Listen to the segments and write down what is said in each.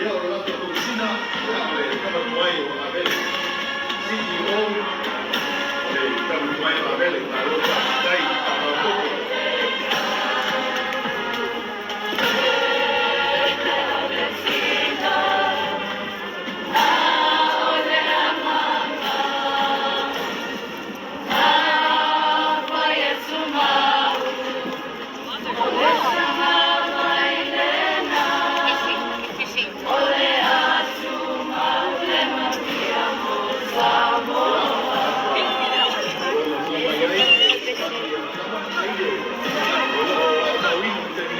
Ia, o le latou komesina, ia, o le tama tuai o Avele, CEO o le tama tuai o Avele. Malo faafetai, faamaopoopo. Ia, ua lua mai ai le fesoasoani a Tama Tailo o lo o aotauina i le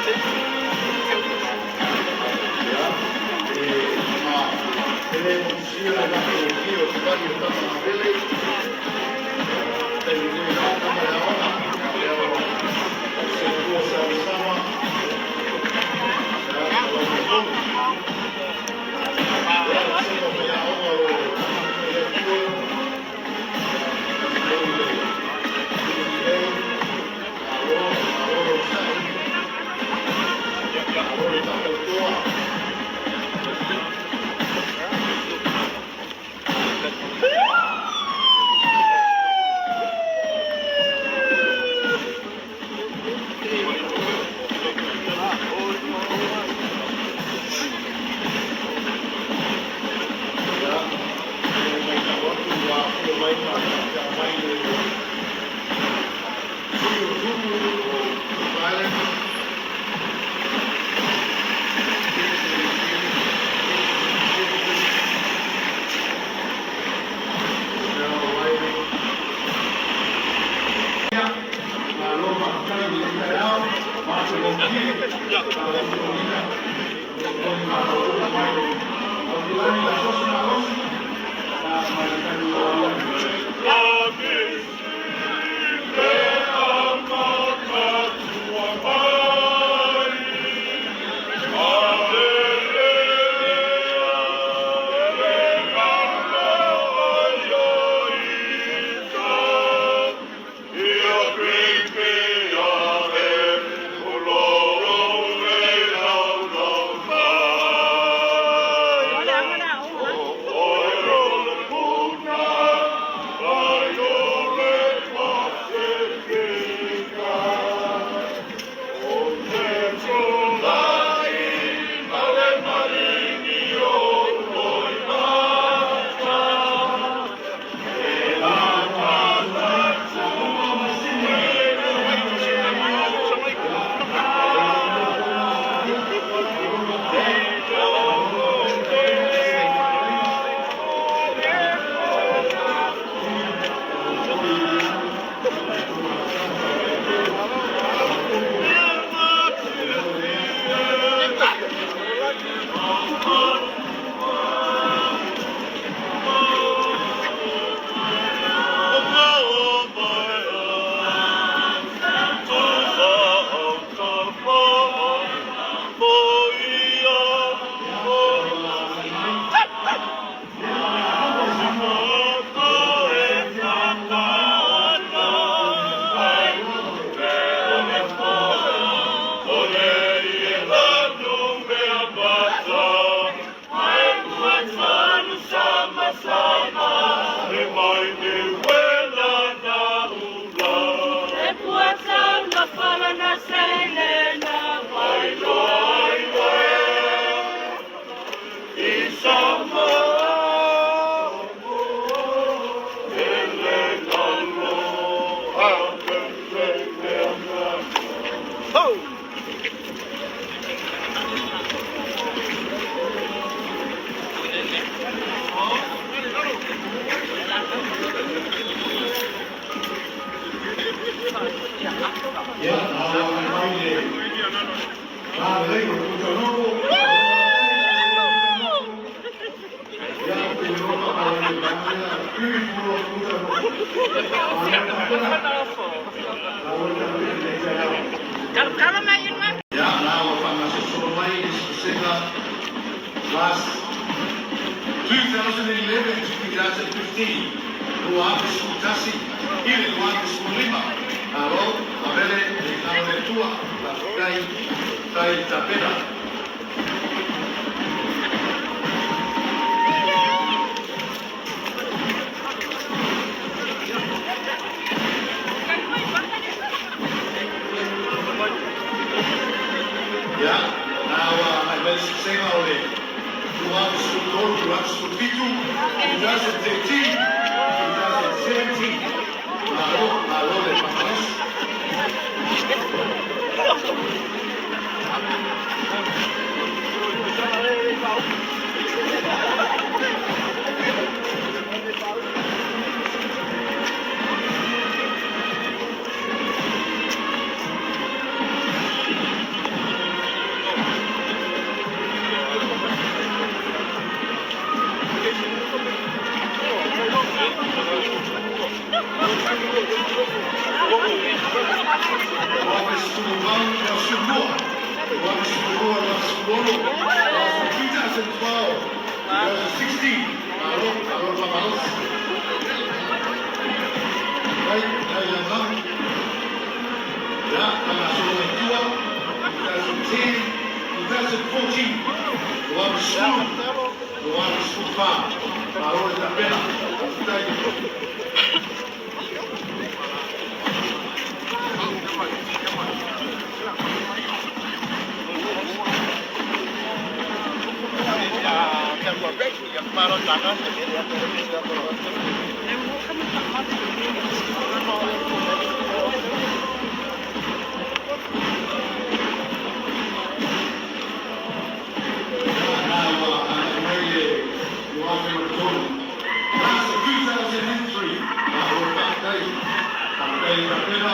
taimi nei le Kolisi. Ia, e ma e le motusia le latou afio o le vali o Tama Avele, taimi nei na o tama le aoga, lea ua seua samasama, ia, ma lau talitonu. Ia, o susuga faiaoga o lo o faamanuia le Atua, ia, faafetai i le PTA, malo, malo le onosai, malo le faatautoa. Ia, e matau atu ua afio mai ma faafeao mai le sui o Tumu o Cook Island. Ia, la ua faagasosolo mai le Susuga Class 2011 to 2015, 2011 i le 2015. Malo, avele le talo le tua, faafetai, tai tapena. Ia, na ua mai mai succega o le 2013, 2017, 2013, 2017. Malo, malo le faamalosi. 2012, 2016. Malo, malo le faamalosi. Ai, ai, ai, ia, faagasolo mai tua, 2010, 2014, 2010, 2014. Malo le tapena. Faafetai. Na ua agai mai le 2003. Class of 2003. Malo faafetai. Faafetai tapena.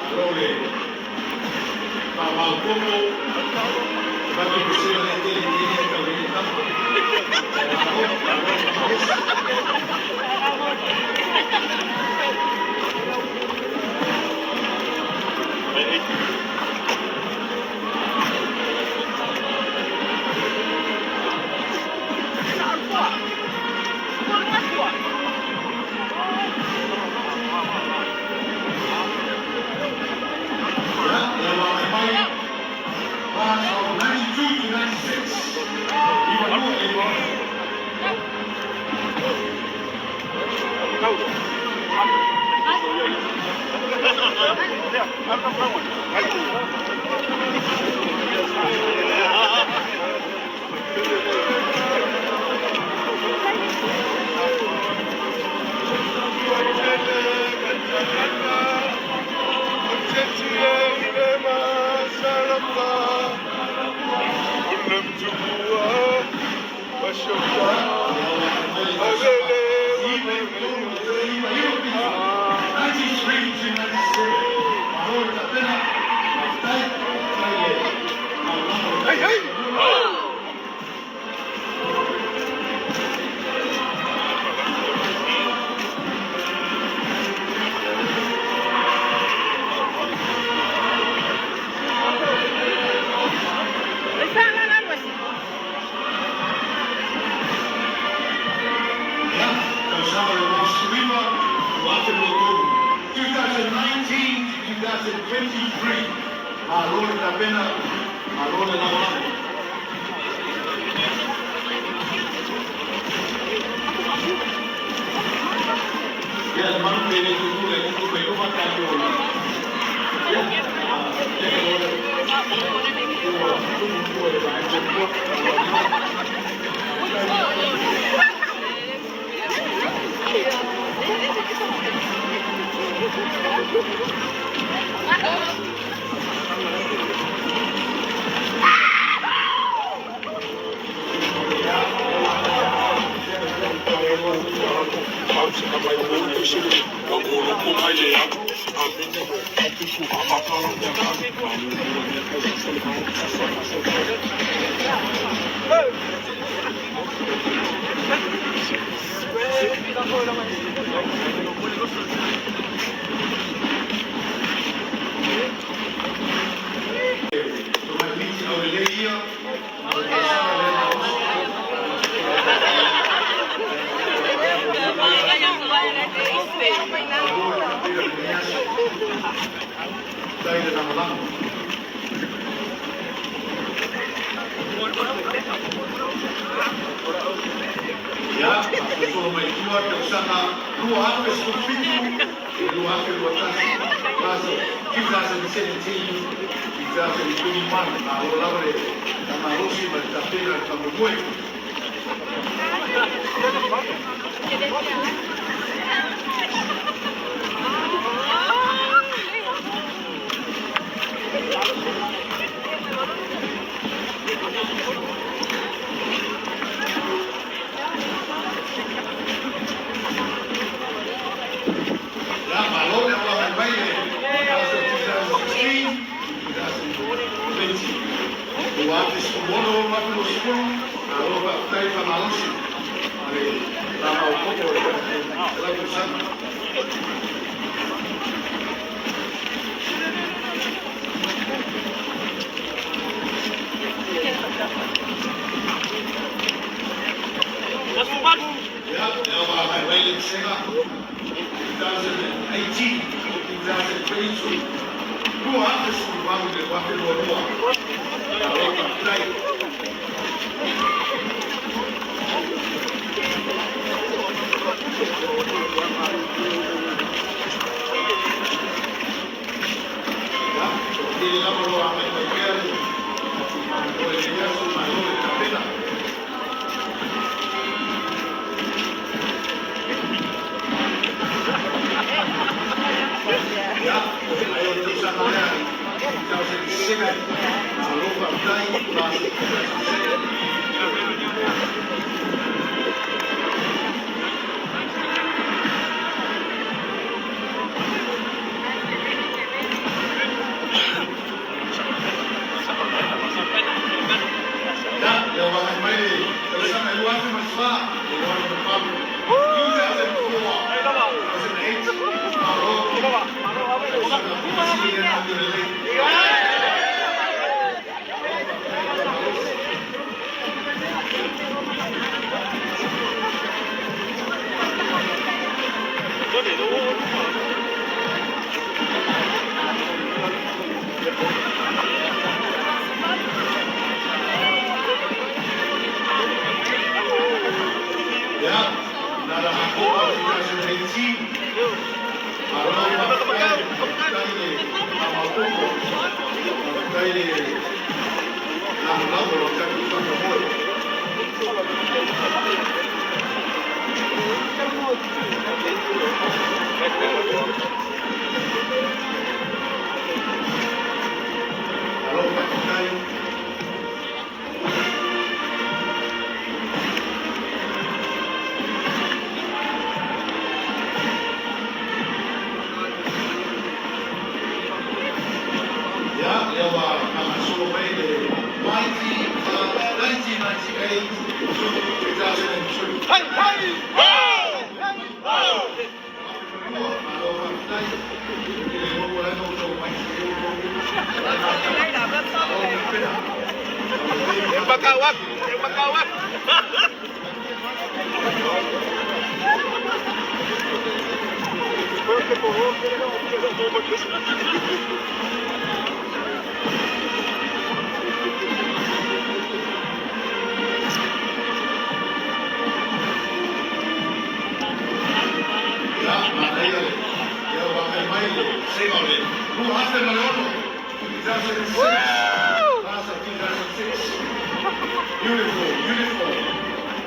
Malo le faamaopopo. Bagi bersih le tele tele tau le tama. Malo, malo, faamalosi. Ia, ia ua agai mai class of 92 to 96. 92 9. Ia ua agai mai le tausaga 93 93 to 97. Malo le tapena. Faafetai, faafetai le lagolago i le tatou atunuu. Ia, tausaga o le 99, 2023. 2019 to 2023. Malo le tapena, malo le lagolago. Ia, le manu pe le tutu le kuku pe uma tatou. Ia, ia ke lole. Ua tumu tua le vae tua. Ia, faasolosolo mai tua tausaga 2017 i 2021, class of 2017, 2021. Malo lava le malosi ma le tapena le faamoemoe. Ia, malo le aulaga mai le class of 2016, 2020. 2016, 2020, malo faafetai faamalosi ma le famaopoopo o le tatou tausaga. Ia, lea ua agai mai le vasega 2018, 2022, 2018 i le 2022. Malo faafetai. Ia, tele lava lo agai mai pea le faamoemoe i lenei aso, malo le tapena. Ia, ae o le tausaga lea 2007, malo faafetai, class of 2007. Ia, lea ua agai mai le tausaga 2004 i le 2008, 2004, 2008, malo, tausaga sili lea na lelei. Malo faafetai le malosi. Ia, na la Hakopa 2018, malo faafetai, faafetai le famaopoopo, faafetai le lagolago o le tatou faamoemoe. Malo faafetai. Ia, lea ua faagasolo mai le 1998 to 2002. Malo faafetai. I le iloa ua lava outou mai. Malo tapena. Tembak awak, tembak awak. Ia, manaia le ia ua agai mai le sega o le 2006, 2006, class of 2006. Beautiful, beautiful.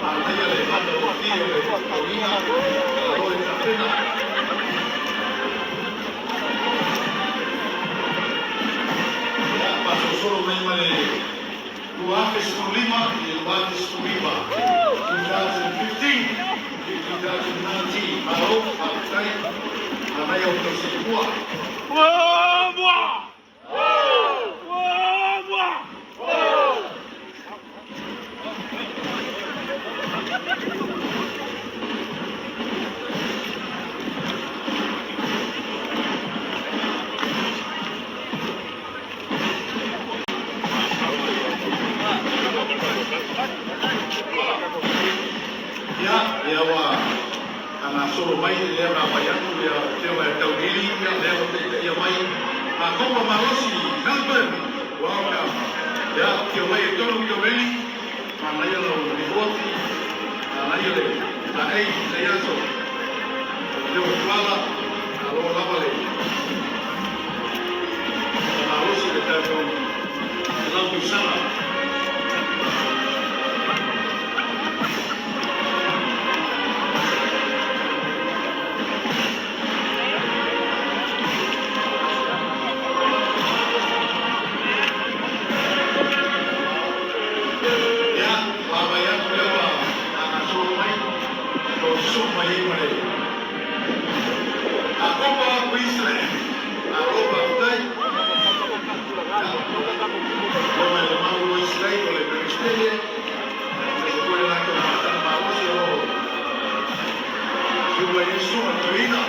Manaia le matagofie o le tauiga, malo le tapena. Ia, faasolosolo mai ma le 2015 i le 2019, 2015, 2019. Malo faafetai, manaia o tausilipua. Mua! Mua! Ia, lea ua agasolo mai lea na mai atu lea lea ua taulili ia lea ua taitaia mai Makopa Malosi, Melbourne. Welcome. Ia, afio mai e tolu taulili, manaia lau lipoti, manaia le Tulaei lenei aso. Leo Tuala, malo lava le malosi le tatou lau tausaga. Ia, vaavaai atu lea ua faagasolo mai o susuu mai ai ma le Akopa Queensland. Malo faafetai. Ia, o mai le mau Queensland o le Peresetene, aemaise foi le latou amataga malosi o lo o fiu ai susuga le toeaina.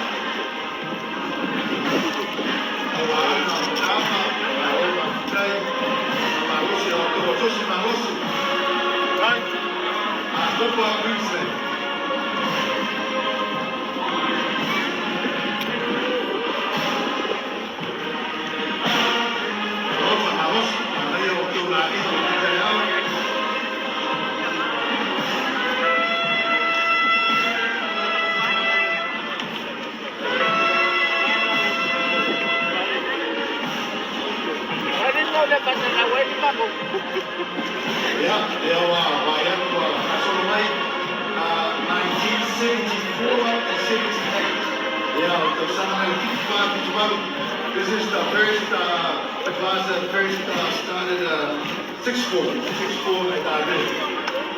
Auauna Mataafa, malo faafetai. Malosi o outou asosi malosi. Akopa Queensland. Alofa malosi, manaia o outou laina o lenei taeao. Ia, lea ua vaai atu ua faasolo mai 1974 and 78. Ia, o tausaga mai le 74 78. This is the first the class that first started sixth form, sixth form at Ave.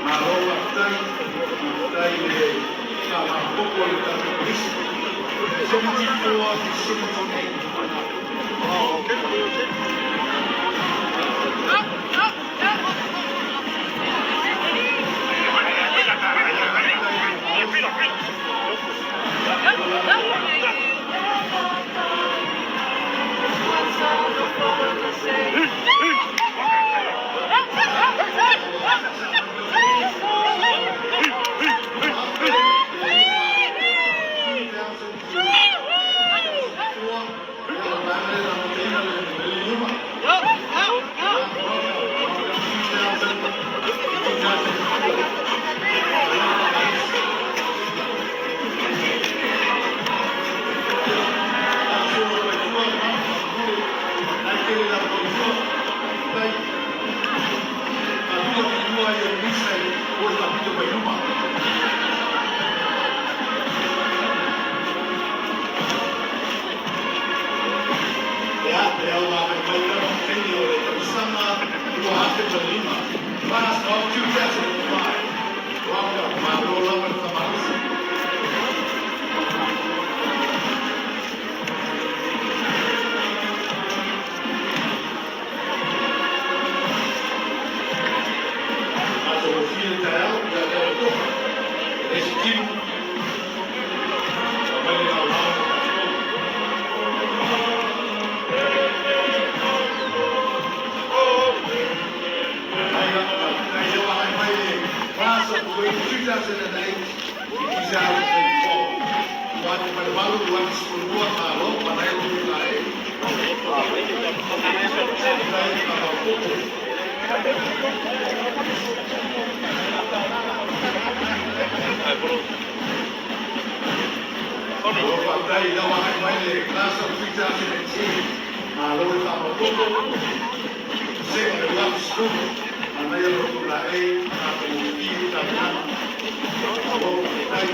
Malo faafetai, faafetai le faamaopoopo o le tatou kolisi. 74 to 78. Ia, lea ua agai mai lava taimi o le tausaga 2005. Class of 2005. Welcome, malo lava le faamalosi. Matagofie le taeao, ia lea ua tofa. E le se tino, mai le laolao le tatou. Ai lea ua agai mai le class of 2008 to 2024. 2008, 2012, malo, manaia lo tulae. Faafetai faamaopoopo. Malo faafetai, lea ua agai mai le class of 2010. Malo le faamaopoopo. Se o le 2010, manaia lo tulae, matagofie le tapenaga. Malo faafetai.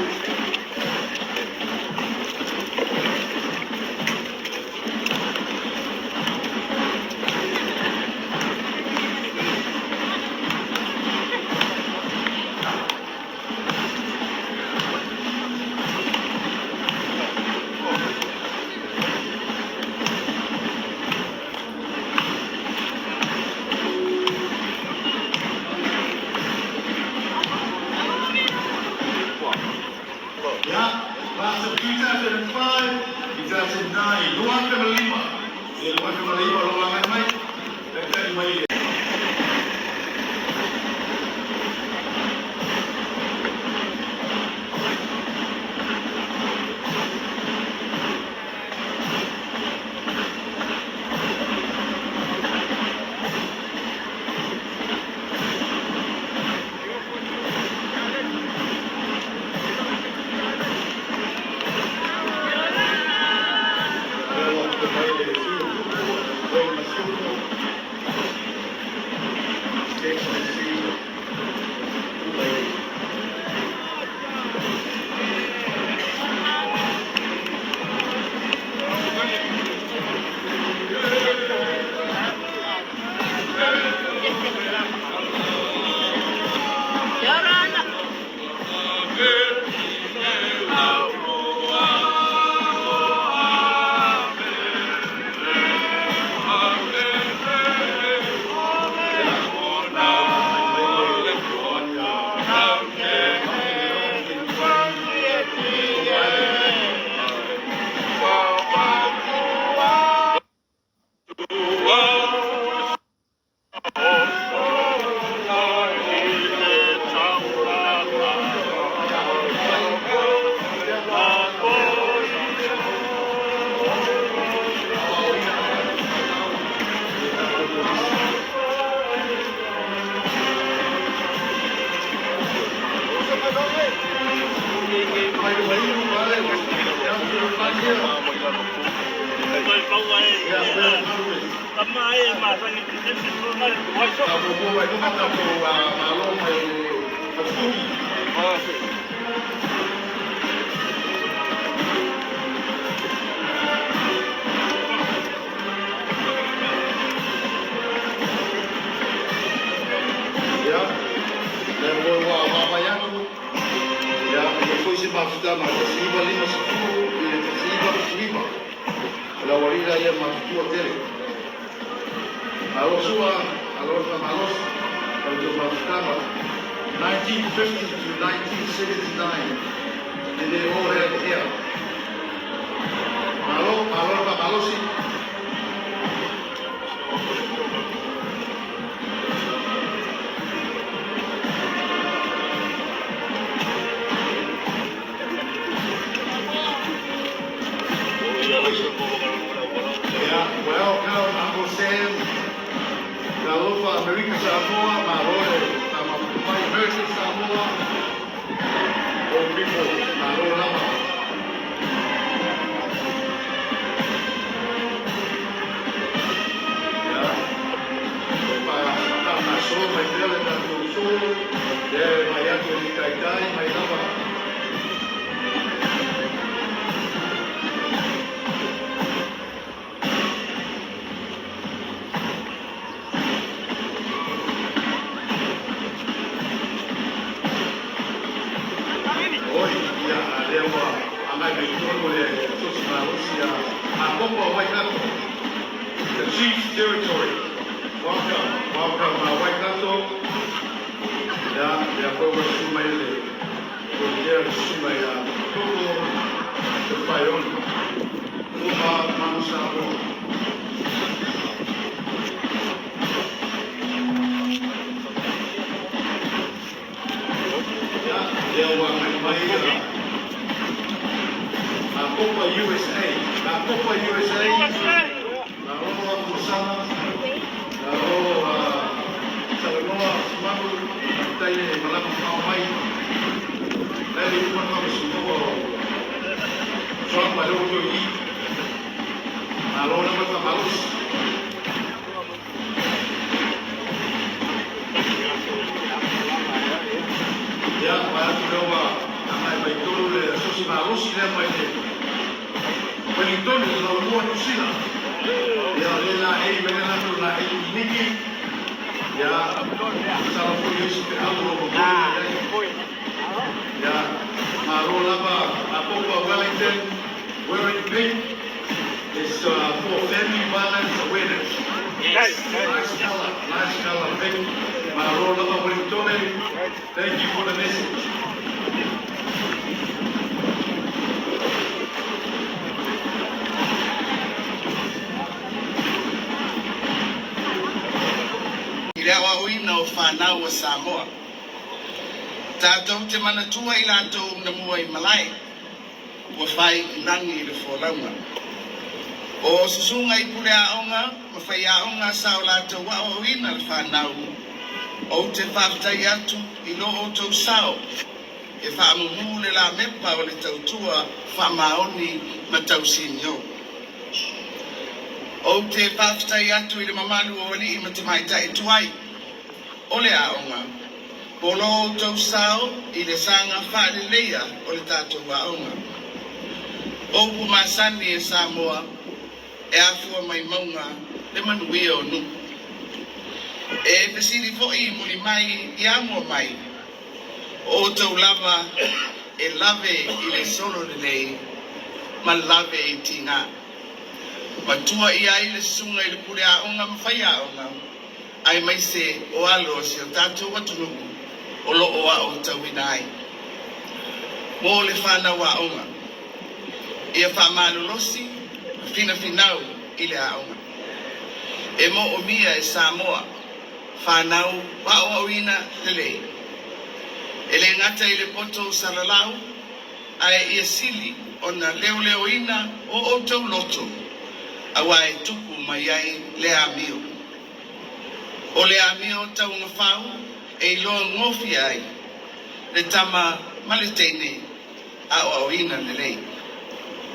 Ya, class of 2005, 2009, 2005. Ia, 2005 lo agai mai. Taitai mai le Excellency, lady. Ia, lea foi ua vaavaai atu, ia, ia foi se mafutaga 1950 i le 1979. O le aualii laia matutua tele. Malo sua, malo le faamalosi, o le tou mafutaga. 1950 to 1979, and they all had hair. Malo, malo le faamalosi. Yeah, welcome, Uncle Sam. Talofa Amerika Samoa, malo le faamamatumai American Samoa. All people, malo lava. Yeah. Pa ta mai pea le tatou solo, le mai atu i taitai mai lava. Oi, ia, lea ua agai mai totonu le Sosi Malosi a Akopo a Waikato, the Chiefs Territory. Welcome, welcome, Waikato. Ia, lea foi ua susu mai le Volunteer le susu mai a Koko Te Whaiona. Uma Manu Samoa. Ia, lea ua agai mai Akopa USA. Akopa USA. Malo Fosana. Malo Salanoa Sumalu. Tai le malama whao mai. Lai le uma na masunoa o Trump mai leo tui i. Malo na mata malosi. Ia, mai atu leo wa agai mai tolu le sosi malosi lea mai le Wellington le laumua Niu Sila. Ia, le la ei me le latou la ei niki. Ia, sala foi isi pe au o mo ai. Ia, malo lava Akopa Wellington wearing pink is for family violence awareness. Nice color, nice color, pink. Malo lava Wellington. Thank you for the message. I le aoaoina o fanau a Samoa. Tatou te manatua i latou na mua i malae, ua fai i lagi i le folauga. O susuga i pule aoga ma faiaoga sa o latou aoaoina le fanau, ou te faafetai atu i lo outou sao e faamumu le lamepa o le tautua faamaoni ma tausinio. Ou te faafetai atu i le mamalu o alii ma tamaitai tuai. O le aoga, po lo outou sao i le saga faaleleia o le tatou aoga. O upu masani e Samoa, e afua mai mauga le manuia o nuu. E fesili foi mulimai i amua mai, o outou lava e lave i le solo lelei ma lave i tiga. Matua i ai le susuga i le pule aoga ma faiaoga, aemaise o alo o si o tatou atunuu o lo o aotauina ai. Mo le whanau aoga, ia faamalolosi ma finafinau i le aoga. E moomia e Samoa, whanau aoaoina lelei. E le gata i le poto salalau, ae ia sili ona leoleoina o outou loto, auā e tupu mai ai le amio. O le amio tauagafau e iloa gofie ai, le tama ma le teine aoaoina lelei.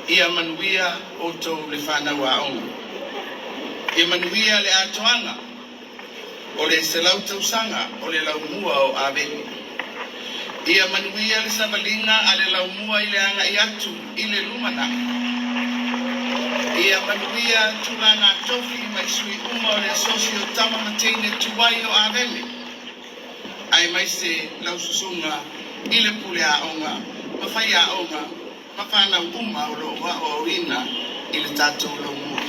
Ia manuia outou le whanau aoga. Ia manuia le atoaga o le 100 tausaga o le laumua o Avele. Ia manuia le savaliga a le laumua i le agai atu i le lumanai. Ia manuia tulaga tofi mai sui uma o le asosi o tama ma teine tuai o Avele. Aemaise lau susuga i le pule aoga, ma faiaoga, ma whanau uma o lo o aoaoina i le tatou laumua.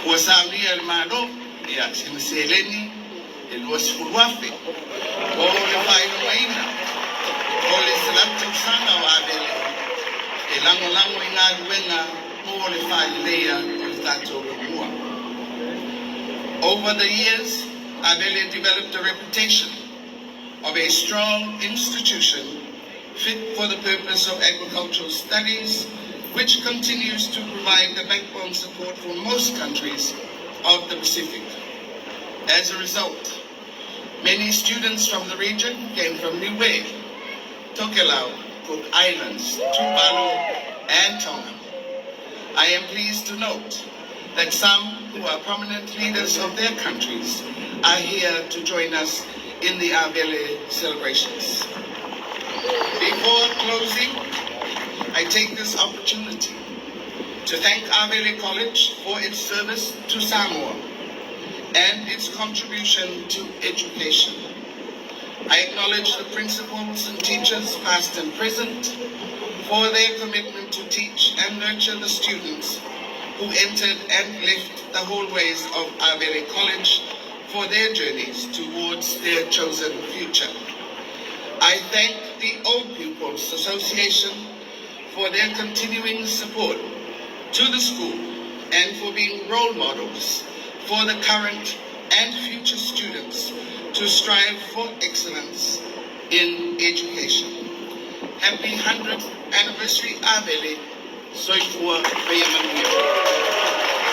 Ua saunia le Malo, ia sina seleni e 20,000. O le faailogaina o le 100 tausaga o Avele e lagolago i galuega mo le faaleleia o le tatou laumua. Over the years, Avele developed a reputation of a strong institution fit for the purpose of agricultural studies, which continues to provide the backbone support for most countries of the Pacific. As a result, many students from the region came from Niue, Tokelau, Cook Islands, Tuvalu, and Tonga. I am pleased to note that some who are prominent leaders of their countries are here to join us in the Avele celebrations. Before closing, I take this opportunity to thank Avele College for its service to Samoa and its contribution to education. I acknowledge the principals and teachers, past and present, for their commitment to teach and nurture the students who entered and left the hallways of Avele College for their journeys towards their chosen future. I thank the Old Pupils Association for their continuing support to the school and for being role models for the current and future students to strive for excellence in education. Happy 100th anniversary, Avele. Soifua ma ia manuia.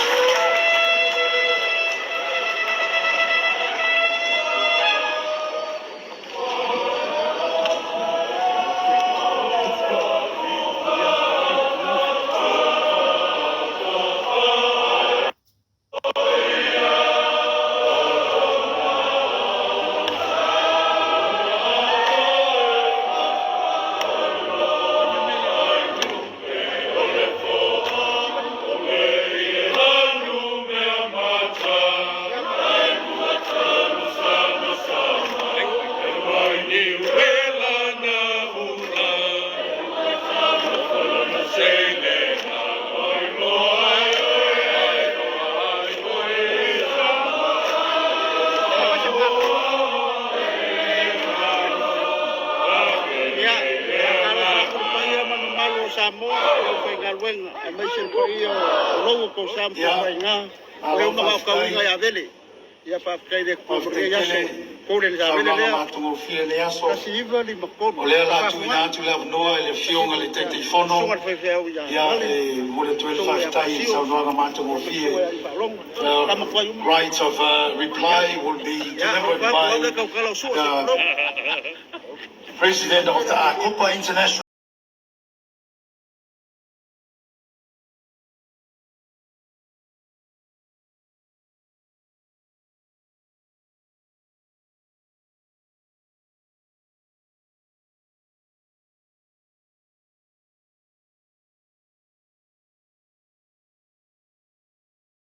Ia, faatalofa atu i le paia ma le mamalu o Samoa, le aufaigaluega, aemaise le paia o lou tou sa ma faiga, o le Malo uma faafetai. Gaokauina ia Vele. Ia faafetai le Faafetai Kuamaria tele Iaso, Golden sa Vele saunoaga lea, matagofie le aso. 1953, O lea la tuuina faafogaga. Atu le avanoa i le afioga i le Taitaifono. Susuga le faifeau ia Ia Ale, e momoli atu ai le susuga ia faafetai i Pasio, saunoaga matagofie. matua ia Faalogo, The tama tuai uma. right of reply will be Ia, delivered au by au kaukala o sua se the kulou. President of the Akopa International